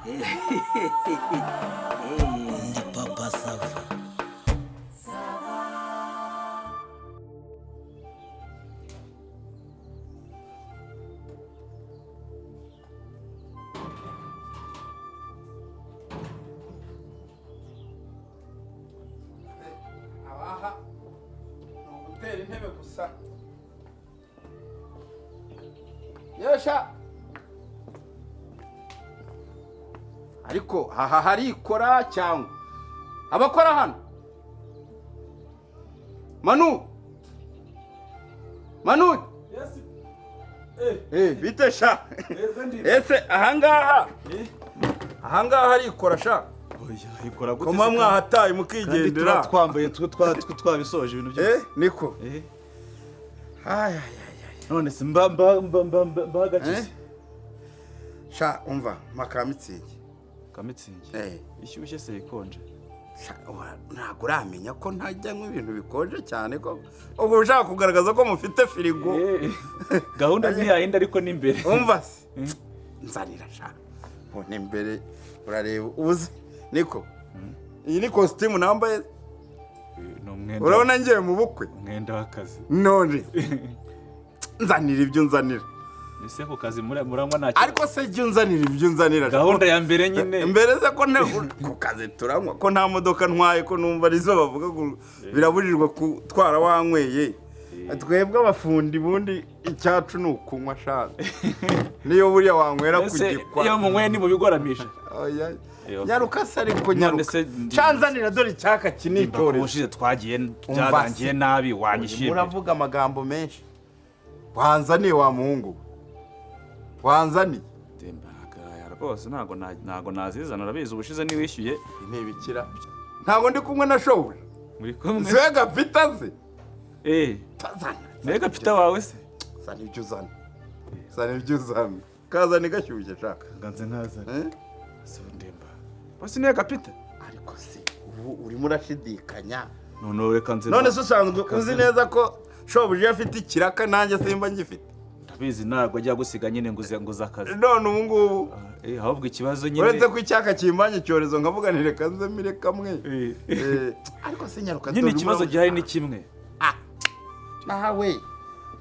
Ndi Papa Sava. Abaha ni ugutera intebe gusa yesha, ariko aha harikora cyangwa abakora hano? Manu, Manu! Eh, bite sha? Ese ahangaha, ahangaha harikora sha? Ikora gute? Koma mwahataye Kandi mukigendera. tuba twambaye, twabisoje ibintu Eh, byose. Niko. Eh. Ay, ay, ay, ay. None se mba mba mba mba mba mbahagakize? Eh? Sha, umva, maka Mützig. Ka Mützig? Eh. Ishyushye se, ikonje? Sha, ntabwo uramenya ko ntajya nywa ibintu bikonje cyane, ko ubwo ushaka kugaragaza ko mufite firigo. Gahunda ni yayindi, ariko ni imbere. Umva se, nzanira sha. Ubona imbere urareba uzi niko iyi ni kositimu nambaye. Ni umwenda. Urabona ngiye mu bukwe? Umwenda w'akazi. None nzanira ibyo nzanira. Ese ku kazi muranywa nta kibazo? Ariko se jya unzanira ibyo unzanira. Gahunda ya mbere nyine. Mbere se ko ku kazi turanywa, ko nta modoka ntwaye, ko numva arizo bavuga ngo birabujijwe gutwara wanyweye? Twebwe abafundi bundi icyacu ni ukunywa sha, niyo buriya wanywera ku Ese gikwa. iyo munyweye ni mubigoramije? Oya. Eh, okay. Nyaruka se ariko. None Nyaruka. se Canzanira, dore icyaka kinicyorezo. Ubushize twagiye Umva byarangiye se. nabi, wanyishyuye mbere. Muravuga amagambo menshi. Wanzaniye wa muhungu we? Wanzaniye? Ndembagaya rwose, ntago nazizana, urabizi ubushize niwishyuye. Ntibikira, ntabwo ndi kumwe na shobuja. Muri kumwe? Siwe gapita se? Eh. Zana. Niwe gapita wawe se? Zana ibyo uzana, zana ibyo uzana, kazana gashyushye shaka. Nganze nkazana. Eh? Se ndemba bose niwe gapita? Ariko se ubu urimo urashidikanya? None reka nze. None se usanzwe uzi neza ko shobuja iyo afite ikiraka nanjye simba ngifite? Ndabizi, ntabwo ajya gusiga nyine ngo uze akazi. None ubu ngubu Eh, ahubwo ikibazo nyine uretse ko icyaka kimbanye icyorezo, nkavuga nti reka nze mire kamwe. Eh. Eh, ariko se nyaruka. Nyine Dore ikibazo gihari ni kimwe. Ah, nawe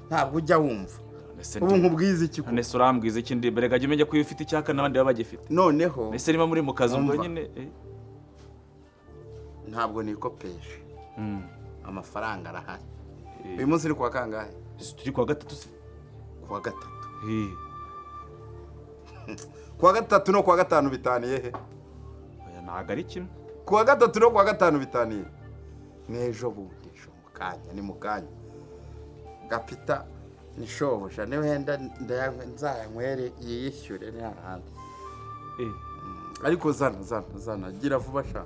ntabwo ujya wumva. Ese Ubu nkubwiza iki? None se urambwiza iki? Ndi mbere gajya umenya ko iyo ufite icyaka n'abandi baba bagifite. Noneho Ese niba muri mu kazi ubwo Umva. nyine eh. Ntabwo nikopesha. Amafaranga arahari. Eh. Uyu munsi ni kuwa kangahe? Ese turi kuwa gatatu se? Kuwa gatatu. Eh. Kuwa gatatu no kuwa gatanu bitaniye he? Oya, ntabwo ari kimwe. Kuwa gatatu no kuwa gatanu bitaniye n'ejo bundi, ejo mu kanya, ni mu kanya. Gapita ni shobuja, niwenda nzayanywere yiyishyure, ni hahandi. Eh. Ariko zana, zana, zana, gira vuba sha.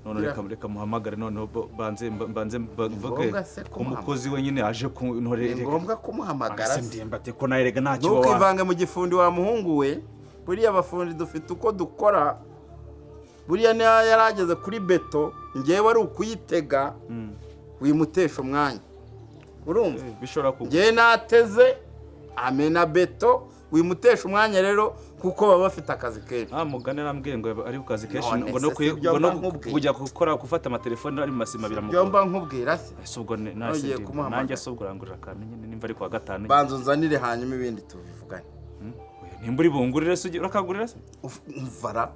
None reka muhamagare noneho, banze mvuge Ngombwa se ko umukozi we nyine aje ku ntore. Ni ngombwa kumuhamagara Se se? Ndimbati ko nawe rega ntacyo wa Ntukivange mu gifundi wa muhungu we. Buriya abafundi dufite uko dukora. Buriya niyo yari ageze kuri beto, ngewe ari ukuyitega, wimutesha umwanya, urumva? Bishobora kugwa. Ngewe nateze amena beto, wimutesha umwanya rero, kuko baba bafite akazi kenshi. Ah, mugani arambwiye ngo ari ku kazi kenshi. None Ngo no se si ibyo ngo no mba nkubwiye? kujya gukora, gufata amatelefone ari mu masima Ibyo biramugora. mba nkubwira se? Ese ubwo nase Nongeye ndimba. kumuhamagara. Nanjye se ubwo urangurira akantu nyine nimba ari kuwa gatanu? Banza unzanire, hanyuma ibindi tubivugane. Oya, nimba uri bungurire se, urakangurira se? Umvara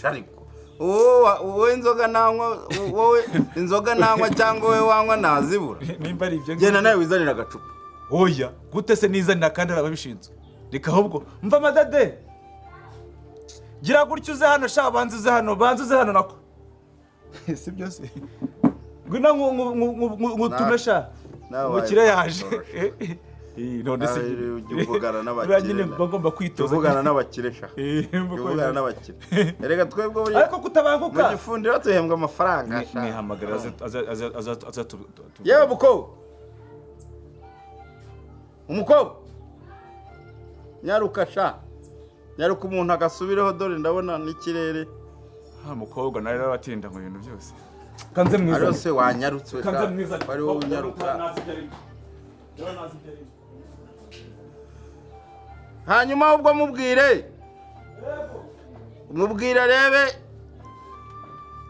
ariko wowe, wowe inzoga nanywa, wowe inzoga nanywa cyangwa wowe wanywa nazibura. Nimba ari ibyo. Genda nawe wizanire agacupa. Oya, gute se nizanira kandi hari ababishinzwe? Reka ahubwo mva amadade, gira gutya uze hano sha, banza uze hano, banza uze hano nako si byo se? Ngwino ngutume sha. Nawe Umukire yaje. wawe. Eh, none se Nawe ujya uvugana n'abakire. Buriya nyine mba ngomba kwitoza. Tuvugana n'abakire sha. Eh, mba Tuvugana n'abakire erega twebwe buriya Ariko kutabanguka. mu gifundiro tuhembwa amafaranga sha. Mwihamagara aze Yewe mukobwa, umukobwa, nyaruka sha, nyaruka umuntu agasubireho, dore ndabona n'ikirere. Ha, mukobwa nawe rero abatinda mu bintu byose. Kanze mwiza. Ariyo se wanyarutse sha? Kanze mwiza. Wari wowe unyaruka. Hanyuma ubwo mubwire. Mubwira arebe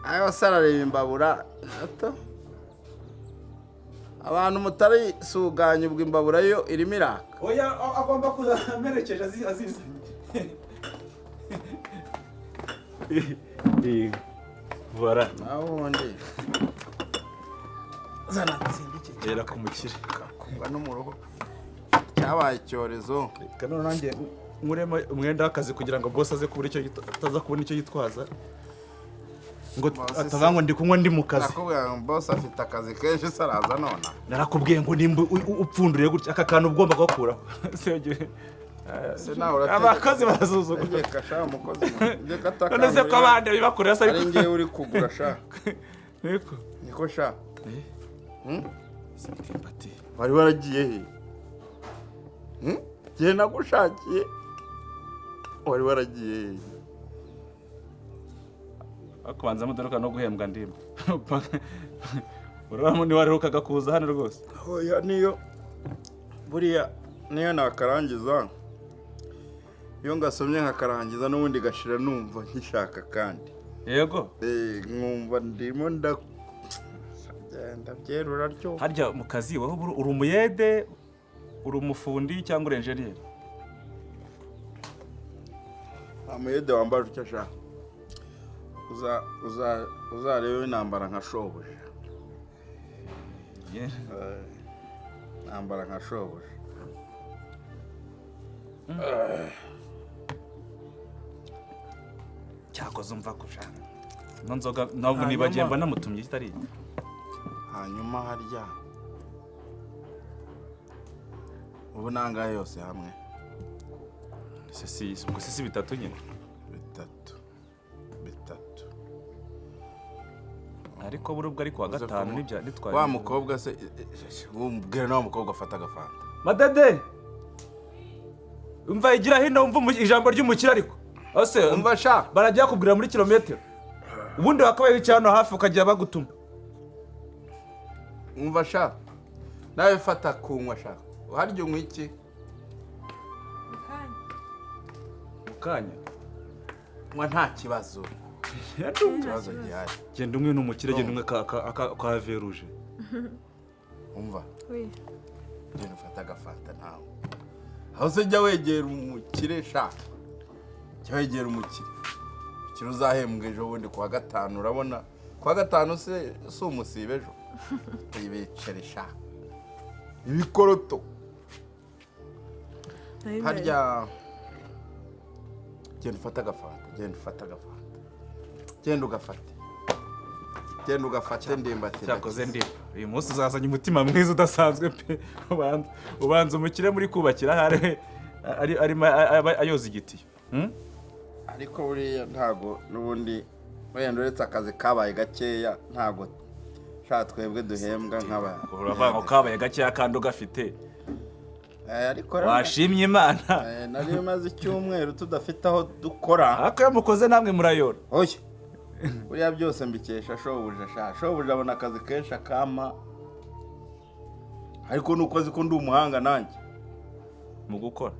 ayo se arareba imbabura ato. Abantu mutarisuganya ubwo imbabura yo irimo iraka. Oya, agomba kuza amerekeje azizanye. Voilà. Naho ubundi zana nsinde iki. Rera ku mukire. Kumva no mu rugo cyabaye icyorezo. Reka none nanjye nkuremo umwenda w'akazi kugira ngo boss aze kubura icyo ataza kubona icyo yitwaza. Ngo Boss se- atavuga ngo ndi kunywa ndi mu kazi. Nakubwira ngo boss afite akazi kenshi se araza nona. Narakubwiye ngo nimba upfunduriye gutya aka kantu ugomba kugakuraho. Se nawe urategeka. Abakozi barasuzugura. Tegeka sha umukozi. Tegeka ataka. None se ko abandi bibakorera se ari ariko. ngewe uri kugura sha. Niko. Niko sha. Ndimbati. Wari waragiye he? Hmm? Jye nagushakiye. Wari waragiye he? Ariko banza mudaruka no guhembwa ndimba. Urabona ni warerukaga kuza hano rwose. Oya, niyo buriya niyo nakarangiza, iyo ngasomye nkakarangiza n'ubundi gashira numva nkishaka kandi. Yego. Nkumva ndimo ndabyerura ryo. Harya mu kazi wowe uri umuyede, uri umufundi cyangwa uri enjeniyeri? Nta muyede wambaje icyo ashaka. Uzarebe intambara nka shobuja. Nambara nka shobuja. Cyakoze umva kushaka. No nzoga ntabwo nibagiye mba namutumye kitari. Hanyuma harya ubu nangahe yose hamwe? Si ubwo si bitatu nyine. Bitatu. Bitatu. Ariko buri ubwo ariko wa gatanu nibya nitwaye. Wa mukobwa se umbwira nawe mukobwa afata agafanta. Madede. Umva igira hino umva ijambo ry'umukire ariko. Ose umva sha barajya kubwira muri kilometero. Ubundi wakabaye wicaye hano hafi ukajya bagutuma. Umva sha. Nawe fata kunywa sha. Harya unywa iki? Mukanya. Mwa nta kibazo. Ikibazo gihari. Genda umwe n'umukire, genda umwe ka veruje. Umva. Oui. Genda ufata agafanta nawe. Aho se jya wegera umukire sha. Jya wegera umukire. Umukire uzahembwa ejo bundi kuwa gatanu, urabona. Kuwa gatanu se si umusibe ejo. Ibiceri sha. Ibikoroto. Harya genda ufata agafanta, genda ufata agafanta. Genda ugafate. Genda ugafate ndimbati. Cyakoze ndimba. Uyu munsi uzazanye umutima mwiza udasanzwe pe. Ubanza umukire muri kubakira hari ari ayoza igitiyo. Ariko buriya ntago n'ubundi wenda uretse akazi kabaye gakeya ntago sha twebwe duhembwa nk'aba. Uravuga ngo kabaye gakeya kandi ugafite. Ariko washimye Imana. Nari maze icyumweru tudafite aho dukora. Ariko iyo mukoze namwe murayora. Oya. Buriya byose mbikesha shobuja sha. Shobuja abona akazi kenshi akama. Ariko nuko azi ko ndi umuhanga nanjye mu gukora.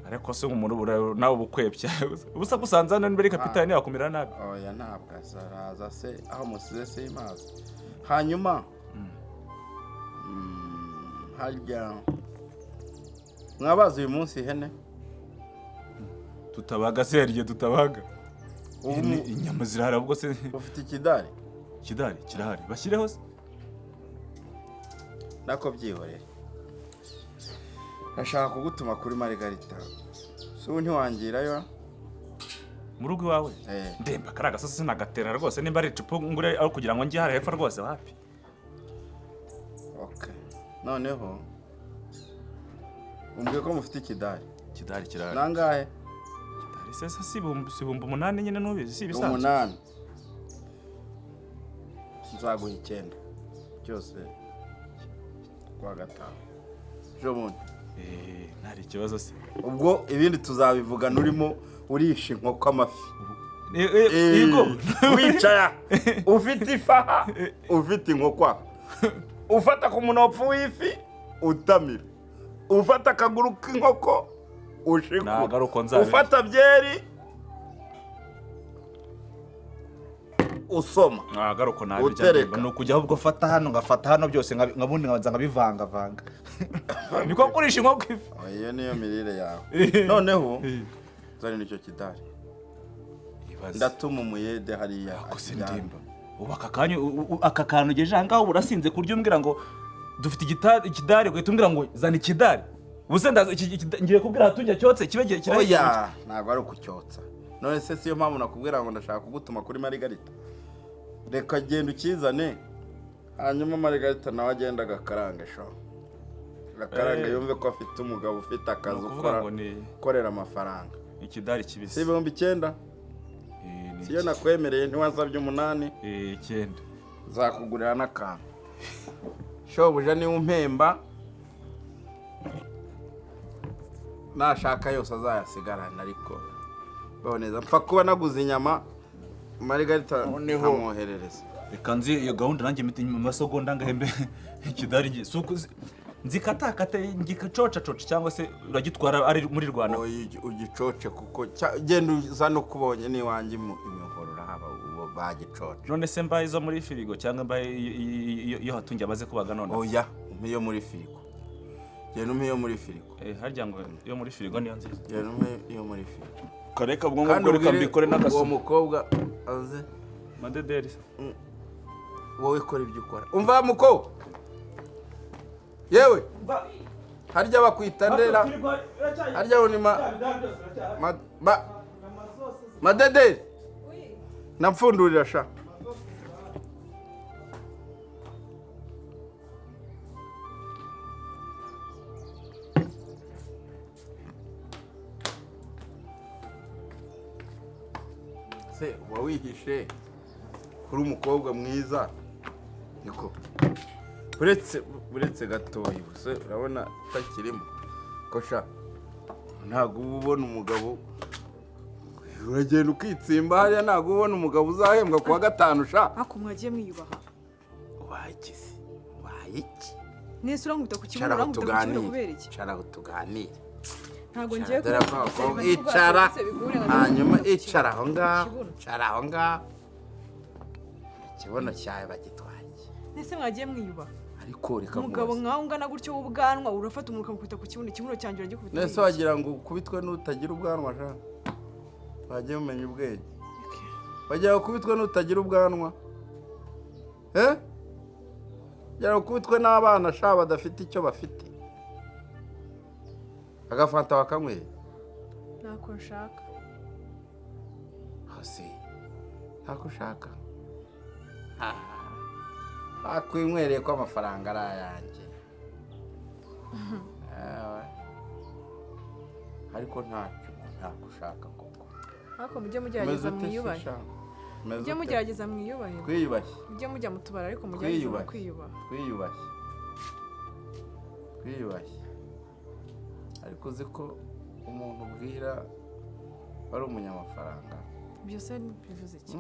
Ariko se umuntu nawe ubukwebya. Ubusa gusanza hano niba ari kapitani yakumira nabi. Oya ntabwo azaraza se aho musize se imazi. Hanyuma harya mwabaza uyu munsi ihene tutabaga se harya tutabaga. Inyama zirahari ubwo se ufite ikidari? Ikidari kirahari bashyireho se. Nako byihorere. Ndashaka kugutuma kuri Margarita. So ntiwangirayo mu rugo iwawe? Ndemba kari agasozi sinagatera rwose nimba ari icupa ngure aho kugira ngo njye hariya hepfo rwose wapi. Okay. Noneho umbwiye ko mufite ikidari. Ikidari kirahari. Nangahe? Ikidari se si 8,000 nyine nubizi si ibisanzwe. 8. Nzaguha 9 byose kwa gatanu. Ejo bundi. Ntari ikibazo se. Ubwo ibindi tuzabivugana urimo urisha inkoko amafi. Yego. Wicaya ufite ifaha ufite inkoko. Ufata ku munopfu w'ifi utamira. Ufata akaguru k'inkoko ushikura. Ufata byeri Usoma. Nagaruko nabijya. Utereka. Ni ukujya ahubwo fata hano, ngafata hano byose, nkabundi nkabanza nkabivangavanga, niko kurisha inkoko ifi. Oh, iyo niyo mirire yawe. Noneho zari nicyo kidari, ndatuma umuyede hariya Ako se akijyane. Ndimba, ubu aka kanya aka kantu ugejeje aha ngaha, ubu urasinze ku buryo umbwira ngo dufite ikidari, ugahita umbwira ngo zana ikidari. Ubu se ndaza ngiye kubwira ahatungira cyotse kibe kirahiye? Oya, ntabwo ari ukucyotsa. None se siyo mpamvu nakubwira ngo ndashaka kugutuma kuri Marigarita? Reka genda ukizane, hanyuma Marigarita nawe agenda agakaranga sho, agakaranga, yumve ko afite umugabo ufite akazi, Ni ukuvuga ukora, ngo ni ukorera amafaranga. Ikidari kibisi. Si 9000? Ni Siyo nakwemereye? Ntiwansabye 8? 9. Nzakugurira n'akantu. Shobuja niwe umpemba, nashaka yose azayasigarana, ariko baboneza mpfa kuba naguze inyama, Marigarita Noneho- nkamwoherereza. Reka nzi iyo gahunda nanjye mite mu masegonda ngahembe ikidari ngiye si uku nzikatakate, ngikacocacoca, cyangwa se uragitwara ari muri Rwanda? Oya, ugicoce kuko genda uzane uko ubonye n'iwanjye imihoro urahaba ubu bagicoce. None se mbaye izo muri firigo cyangwa mbaye iyo hatungiye amaze kubaga none? Oya, umpe iyo muri firigo, genda umpe iyo muri firigo. Harya ngo iyo muri firigo niyo nziza? Genda umpe iyo muri firigo. Kareka ubwo Kandi ngubwo reka ubwire mbikore uwo n'agasupu. mukobwa aze. Madederi. Wowe kora ibyo ukora. Umva muko, yewe, harya bakwita ndera? Harya ni madederi? Napfundurira sha. Se uba wihishe kuri umukobwa mwiza? Niko, uretse gatoya se, urabona utakirimo ko sha ntabwo uba ubona umugabo, uragenda ukitsimba hariya, ntabwo uba ubona umugabo uzahembwa kuwa gatanu sha. Ariko mwagiye mwiyubaha. Ubaye iki se? Ubaye iki? Nese urankubita ku kibuno? Icara aho Urankubita ku kibuno tuganire. kubera iki? Icara aho tuganire. Ntabwo ngiye. Dore ko abakobwa icara, hanyuma icara aho ngaho, icara aho ngaho. Ikibuno cyawe bagitwaye. Nese mwagiye mwiyubaha? Ariko reka Umugabo nkubaze. nkawe ungana gutyo w'ubwanwa, urafata umuntu ukamukubita ku kibuno, ikibuno cyanjye uragikubita? Nese wagira ngo ukubitwe n'utagira ubwanwa sha? Wagiye umenya ubwenge. Wagira ngo ukubitwe n'utagira ubwanwa, eh, wagira ngo ukubitwe n'abana sha badafite icyo bafite? Agafanta wakanyweye? Ntako nshaka. Hasi ntako ushaka? Bakwinywereye ko amafaranga ari ayanjye. Ewe. Ariko ntacyo, ntako ushaka koko. Ariko mujye mugerageza Umeze ute se mwiyubahe. sha? Umeze Mujye ute? mugerageza mwiyubahe. Twiyubashye. Mujye mujya mu tubari, ariko mugerageze no Twiyubashye. kwiyubaha. Twiyubashye, twiyubashye. Ariko uzi ko umuntu ubwira wari umunyamafaranga? Byose bivuze iki?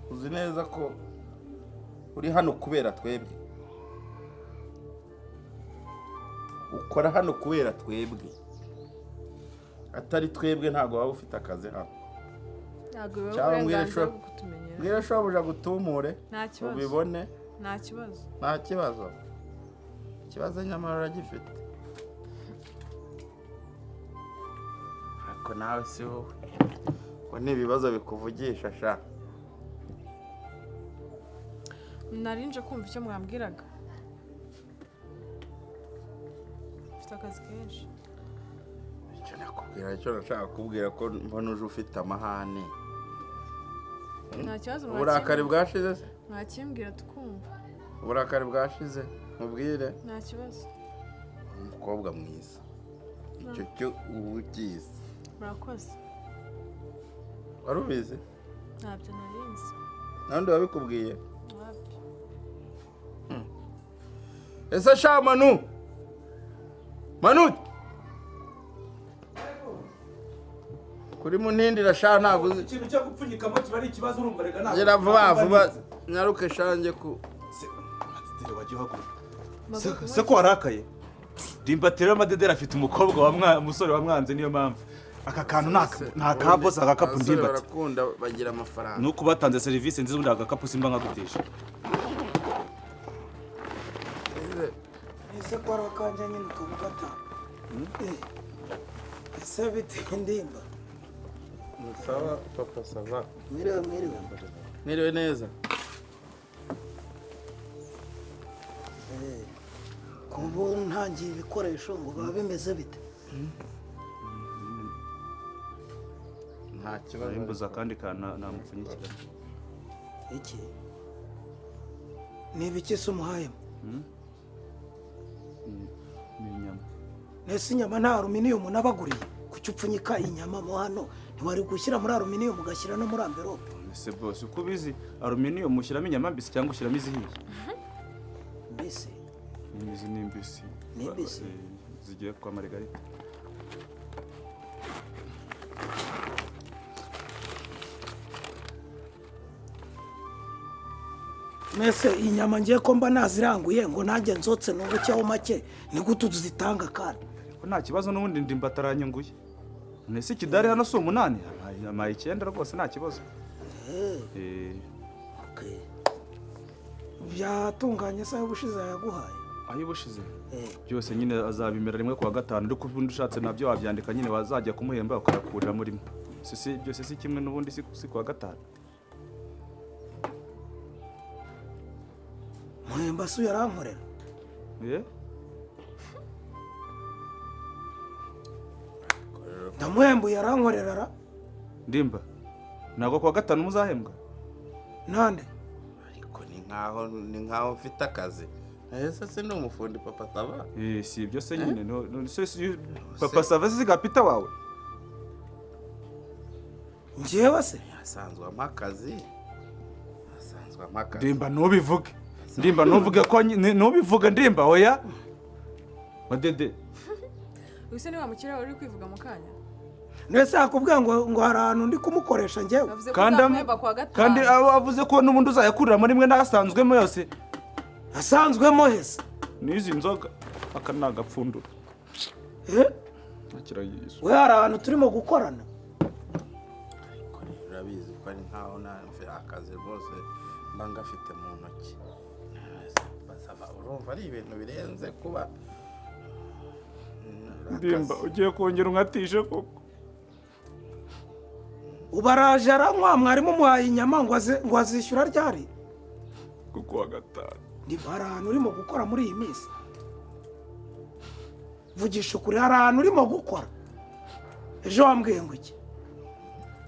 Uzi neza ko uri hano kubera twebwe, ukora hano kubera twebwe. Atari twebwe ntabwo waba ufite akazi hano. Ntabwo biba Cyangwa mbwire uburenganzira bwo kutumenyera. Mbwira shobuja gutumure. Nta kibazo. Ubibone. Nta kibazo. Nta kibazo? Ikibazo nyamara uragifite. Ariko nawe si wowe ngo ni ibibazo bikuvugisha sha. Narinje kumva icyo mwambwiraga, mfite akazi kenshi. Icyo nakubwira, icyo nashaka kubwira, ko mbona uje ufite amahane. Nta kibazo. Uburakari bwashize se? Mwakimbwira tukumva. Uburakari bwashize? Mubwire. Nta kibazo. Umukobwa mwiza, icyo cyo uba ukizi. Murakoze. Wari ubizi? Ntabyo narinzi. Nandi wabikubwiye? Wapi. Ese sha Manu, Manu, kuri munindira sha, ntabwo uzi. Ikintu cyo gupfunyikamo kiba ari ikibazo, urumva? Reka ntabwo. Gira vuba vuba, nyaruke shange ku Se Madederi, wajya uhaguruka se ko warakaye? Ndimbati rero, Madederi afite umukobwa wa umusore wamwanze, niyo mpamvu. Aka kantu ni akaboza, agakapu. Abasore Ndimbati. Barakunda, bagira amafaranga. Nuko batanze serivisi nziza, ubundi agakapu simba nkagutije. Ese ko ari akanja nyine ukaba ugatanga? Ese bite, Ndimba? Sawa, papa, ça va? Mwiriwe, mwiriwe. Mwiriwe neza. Kuba ntangiye ibikoresho ngo biba bimeze bite? Nta kibazo. Imbuza akandi kantu namupfunyikira. Iki ni ibiki se umuhayemo? Ni inyama. Nese inyama nta aluminiyumu nabaguriye? Kuki upfunyika inyama mo hano? Ntiwari gushyira muri aluminiyumu, ugashyira no muri enveloppe? Ese bose uko ubizi, aluminiyumu ushyiramo inyama mbisi cyangwa ushyiramo izihiye? Mbese? Izi ni mbisi. Ni mbisi? Zigiye kwa Margarita. Mbese inyama ngiye ko mba naziranguye ngo nanjye nzotse nungukeho make, ni gute tuzitanga kandi? Ko nta kibazo, n'ubundi Ndimba ataranyunguye. None se ikidari hano si 8? Amaye 9 rwose, nta kibazo. Okay. Byatunganye se ubushize yaguhaye? Aho ubushize? Eh. Byose nyine azabimera rimwe kuwa gatanu, ariko ubundi ushatse nabyo wabyandika nyine, wazajya kumuhemba ukayakuriramo rimwe. Si byose si kimwe n'ubundi, si kuwa gatanu? Muhemba se yarankorera? Eh? Ndamuhembuye arankorera ra? Ndimba, ntabwo kuwa gatanu muzahembwa? Nande? Ariko ni nkaho mfite akazi. Ese si ndi umufundi, papa sava? Eh, si ibyo se nyine? No, se papa sava si gapita wawe? Njyewe se? Asanzwe ampa akazi, asanzwe ampa akazi. Ndimba, ntubivuge. Ndimba, ntuvuge ko ntubivuge, Ndimba, oya. Madede. Uyu se ni wa mukiriya wari uri kwivuga mu kanya? Nese yakubwiye ngo hari ahantu ndi kumukoresha njyewe? Yavuze ko Kandi uzamuhemba kuwa gatanu. Kandi abo avuze ko n'ubundi uzayakuriramo rimwe n'asanzwemo yose. Asanzwemo hese? N'izi nzoga, aka ni agapfundura. Eh? Kirayisu. We, hari ahantu turimo gukorana? Ariko rero urabizi ko ari nkaho mfite akazi rwose, mba ngafite mu ntoki. Basaba, urumva ari ibintu birenze kuba Ndimba, akazi. ugiye kongera unkatishe koko? Ubu araje aranywa, mwarimu umuhaye inyama ngo azishyura ryari? Kuko wa gatanu. Ndimba, hari ahantu urimo gukora muri iyi minsi? Vugisha ukuri, hari ahantu urimo gukora? Ejo wambwiye ngo iki?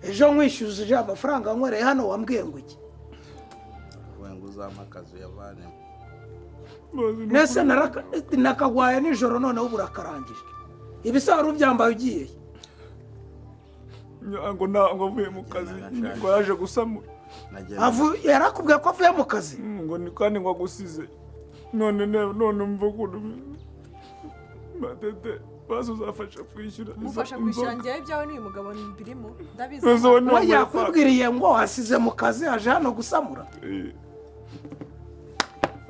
Ejo nkwishyuzije amafaranga nkwereye hano, wambwiye ngo iki? Uvuga ngo uzampe akazi uyavanemo. Nese nakagwaye nijoro, noneho ubu urakarangije. Ibisa wari ubyambaye ugiye he? Ngo ntabwo avuye mu kazi, ngo yaje gusamura. Nagiye. Yarakubwiye ko avuye mu kazi? Ngo ni kandi ngo agusize none mva ukuntu, Madede, basi uzafasha kwishyura izo Mufasha kwishyura inzoga. njyewe ibyawe n'uyu mugabo birimo ndabizi. None wowe We wambaye. yakwibwiriye ngo wasize mu kazi, aje hano gusamura? Eh,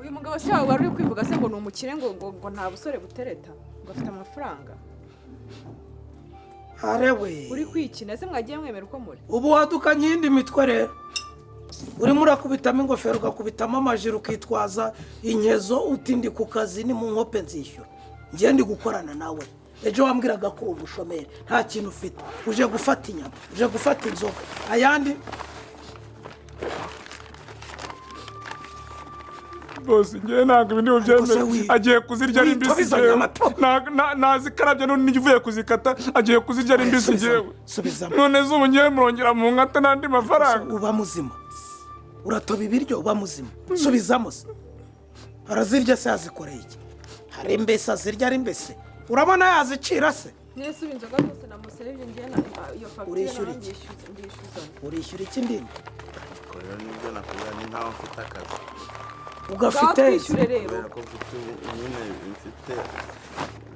Uyu mugabo se wawe wari uri kwivuga se ngo ni umukire, ngo nta busore butereta, ngo afite amafaranga? Arewe! Uri kwikina se? Mwagiye mwemera uko muri. Ubu wadukanye iyindi mitwe rero, urimo urakubitamo ingofero, ugakubitamo amajiri, ukitwaza inkezo, uti ndi ku kazi, ni mu nkope nzishyura. Njye ndi gukorana nawe. Ejo wambwiraga ko uri umushomeri, nta kintu ufite, uje gufata inyama, uje gufata inzoga, ayandi. Bose njyewe ntabwo ibi Ariko se bubyemere. Agiye kuzirya ari mbisi. witobizanya Njyewe amato. Nazikarabye, none nijya uvuye kuzikata agiye kuzirya ari mbisi. Subizamo, Njyewe subizamo. none se ubu ngewe murongera mu nkata n'andi mafaranga? Uba muzima, uratoba ibiryo, uba muzima. Subizamo se. Arazirya se yazikoreye iki? Hari mbese azirya ari mbese? Urabona yazicira se? Mwese ubu inzoga zose namuserebye ngewe iyo fagitire. Urishyura Nayo iki? ndishyuzana. Urishyura iki, Ndimba? Ariko rero nibyo nakubwira, ni nkaho mfite akazi. Ugafite? Twishyure rero. Kubera ko mfite nyine mfite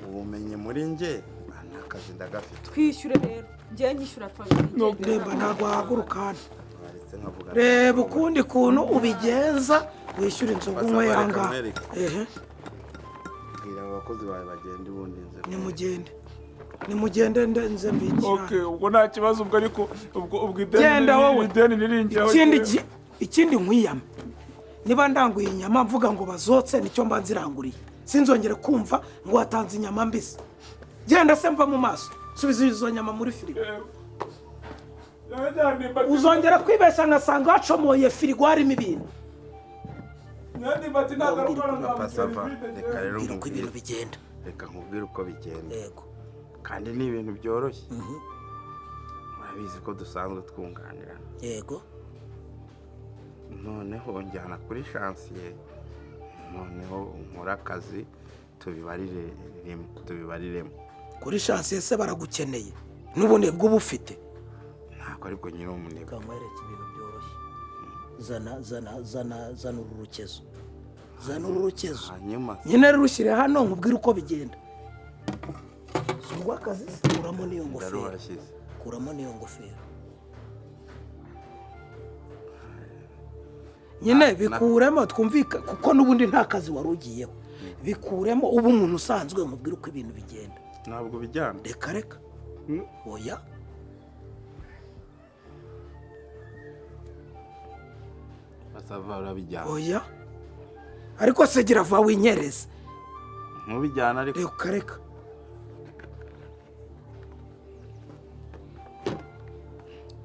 ubumenyi muri njye, nta kazi ndagafite. Twishyure rero, ngewe nyishyura fagitire. Ndemba, ntabwo wahaguruka hano. Waretse nkavuga. Reba ukundi kuntu ubigenza, wishyura inzoga unyweye Basaba, aha reka ngaha. nkwereke. Ehe. Bwira abo bakozi bawe bagenda, ubundi nze. Nimugende. Nimugende nze mbikira. Okay, ubwo nta kibazo, ubwo ariko ubwo ideni Genda wowe. Ideni niringiyeho. Ikindi nkwiyama, niba ndanguye inyama mvuga ngo bazotse, nicyo mba nziranguriye, sinzongere kumva ngo watanze inyama mbisi. Genda se, mva mu maso, subiza izo nyama muri firigo. Uzongera kwibeshya ngasanga wacomoye firigo harimo ibintu. Papa Sava, reka rero Mbwira uko ibintu nkubwire. bigenda. Reka nkubwire uko bigenda. Yego. Kandi ni ibintu byoroshye, urabizi ko dusanzwe twunganirana. Yego. Noneho njyana kuri chantier, noneho nkore akazi, tubibarire rimwe, tubibariremo. Kuri chantier se baragukeneye n'ubunebwe uba ufite? Ntabwo aribwo nyiri umunebwe. Kankwereke ibintu byoroshye. Zana, zana, zana, zana uru rukezo, zana uru rukezo. Hanyuma? Nyine rushyire hano nkubwire uko bigenda. Si urw'akazi se? Kuramo n'iyo ngofero. Ndaruhashyize. Kuramo n'iyo ngofero nyine. Bikuremo twumvika, kuko n'ubundi nta kazi wari ugiyeho. Bikuremo uba umuntu usanzwe, nkubwire uko ibintu bigenda. Ntabwo bijyana. Reka, reka. Oya. Basava, urabijyana. Oya, ariko se gira va winyereze. Ntubijyana ariko. Reka, reka.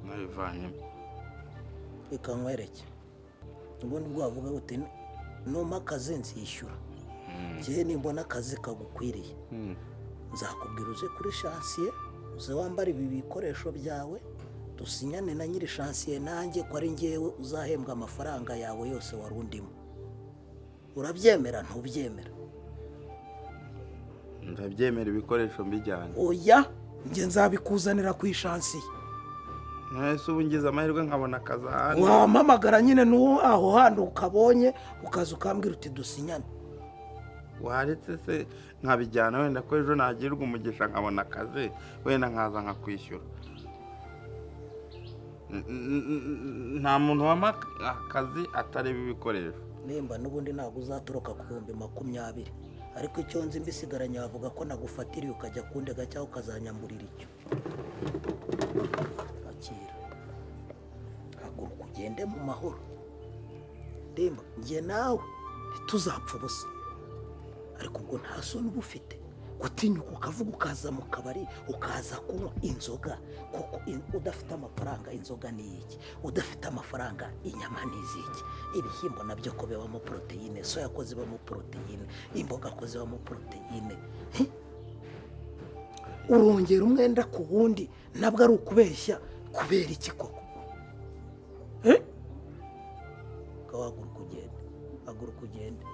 Nabivanyemo. Reka nkwereke. Ubundi bwo wavuga uti numpa akazi nzishyura. Njyewe nimbona akazi kagukwiriye, nzakubwira uze kuri chantier, uze wambare ibi bikoresho byawe, dusinyane na nyiri chantier nanjye ko ari njyewe uzahembwa amafaranga yawe yose wari undimo. Urabyemera, ntubyemera? Ndabyemera ibikoresho mbijyanye. Oya, njye nzabikuzanira ku ichantier. Ese ubu ngize amahirwe nkabona akazi ahandi? Wampamagara nyine n'uwo aho handi ukabonye, ukaza ukambwira uti dusinyane. Waretse se nkabijyana, wenda ko ejo nagirwa umugisha nkabona akazi, wenda nkaza nkakwishyura. Nta muntu wampa akazi atareba ibikoresho. Nimba n'ubundi ntabwo uzatoroka ku 20,000, ariko icyo nzi mbisigaranye wavuga ko nagufatiriye ukajya kundega cyangwa ukazanyamburira icyo. Akira, haguruka ugende mu mahoro. Ndemba njye nawe ntituzapfa ubusa. Ariko ubwo nta soni uba ufite gutinyuka ukavuga ukaza mu kabari, ukaza kunywa inzoga kuko udafite amafaranga? Inzoga ni iki? Udafite amafaranga inyama ni iziki? Ibishyimbo nabyo ko bibamo poroteyine, soya ko zibamo poroteyine, imboga ko zibamo poroteyine. Hi? Urongera umwenda ku wundi, nabwo ari ukubeshya. Kubera iki koko? Eh? Haguruka ugende, haguruka ugende.